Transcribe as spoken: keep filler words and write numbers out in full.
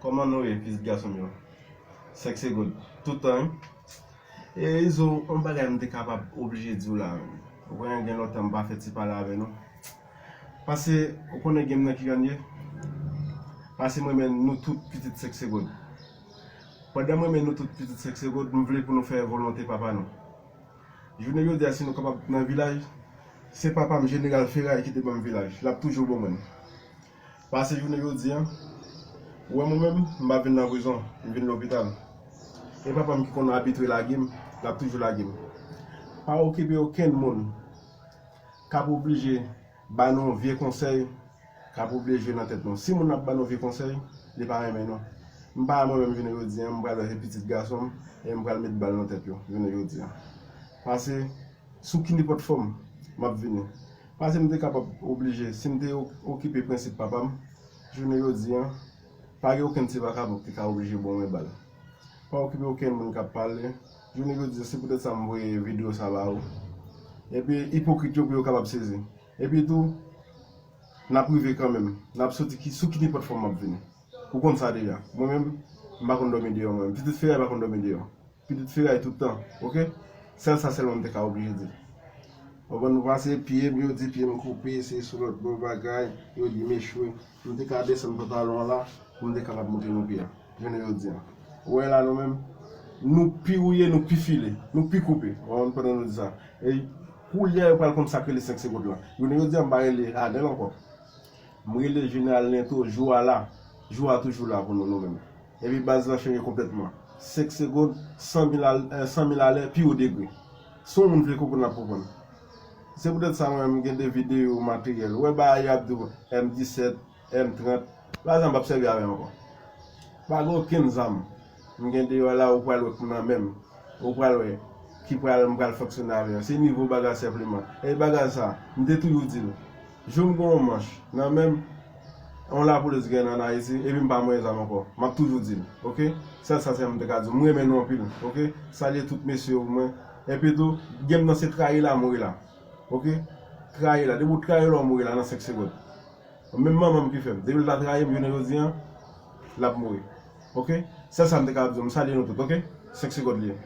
Kòman nou ye, pitit gason m yo? Senk segonn. Tout tan, wi. E Izo, yon bagay m te kapab oblije di w la, menm. Ou konnen gen lontan m pa fè ti pale avè nou. Pase, ou konnen gen m nan ki jan l ye? Pase m renmen nou tout pitit senk segonn. Pandan m renmen nou tout pitit senk segonn, m vle pou nou fè volonte papa nou. Jounen jodi a, si nou kapab nan vilaj, se papa m, Jeneral Feray, ki te ban m vilaj. L ap toujou ban mwen l. Pase jounen jodi a, ou wè mwen menm, m pa vin nan prizon, m vin lopital. E papa m ki konn abitre lage m, l ap toujou lage m. Pa okipe okenn moun k ap oblije ba nou vye konsèy, k ap oblije nan tèt nou. Si moun ap ba nou vye konsèy, li pa renmen nou. M pa mwen menm jounen jodi a, m pral wè se pitit gason m, e m pral met bal nan tèt yo, jounen jodi a. Pase, sou ki nenpòt fòm, m ap vini. Pase m te kapab oblije, si m te o-, okipe prensip papa m, jounen jodi a, pa gen okenn ti vakabon ki te ka oblije ban mwen bal. Pa okipe okenn moun k ap pale. Jounen jodi a, se poutèt sa m voye videyo sa ba ou. Epi ipokrit yo pou yo kapab sezi. Epi tou, n ap rive kanmenm. N ap soti ki, sou ki nenpòt fòm m ap vini. Ou konn sa deja. Mwen menm, m pa konn dòmi deyò mwen menm. Pitit Feray pa konn dòmi deyò. Pitit Feray tout tan, oke? Sèl sa sèlman m te ka oblije di. Ou konprann, nou pase pye m, yo di pye m koupe, se sou lòt bò bagay, yo di m echwe. M te ka desann pantalon an la, pou m te kapab montre nou pye a. Jounen jodi a. Ou wè la nou menm, nou pi wouye, nou pi file, nou pi koupe. Ou konprann, pandan nou di sa. E koulye a yo pral konn sa k rele senk segonn lan. Jounen jodi a, m pa rele Adèl ankò. M rele Jeneral Lento, jou a la. Jou a toujou la pou nou, nou menm. Epi baz lan chanje konplètman. Senk segonn, san mil al-, eh, san mil alè, pi wo degre. Si yon moun vle konprann, l ap konprann. Se poutèt sa mwen menm, m gen de videyo materyèl. Ou wè bagay yo ap di w, M disèt, M trant. Bagay sa m p ap sèvi avè l ankò. Pa gen okenn zam. M gen deyò la, ou pral wè k nan men m. Ou pral wè ki pral, m pral fonksyone avè yo. Se nivo bagay senpleman. E bagay sa, m te toujou di l. Jou m gen yon manch nan men m, yon lapolis gen an Ayiti, epi m pa manyen zam ankò. M ap toujou di l, oke? Sèl sa, se m te ka di w. M renmen nou anpil, oke? Salye tout mesye yo pou mwen. Epi tou, gen m nan se trayi la, mouri la. Oke? Trayi la. Depi w trayi la, w mouri la nan senk segonn. Menm manman m ki fè m. Depi l ta trayi m, jounen jodi a, l ap mouri. Oke? Sèl sa m te ka ap di w. M salye nou tout, oke? Senk segonn li ye.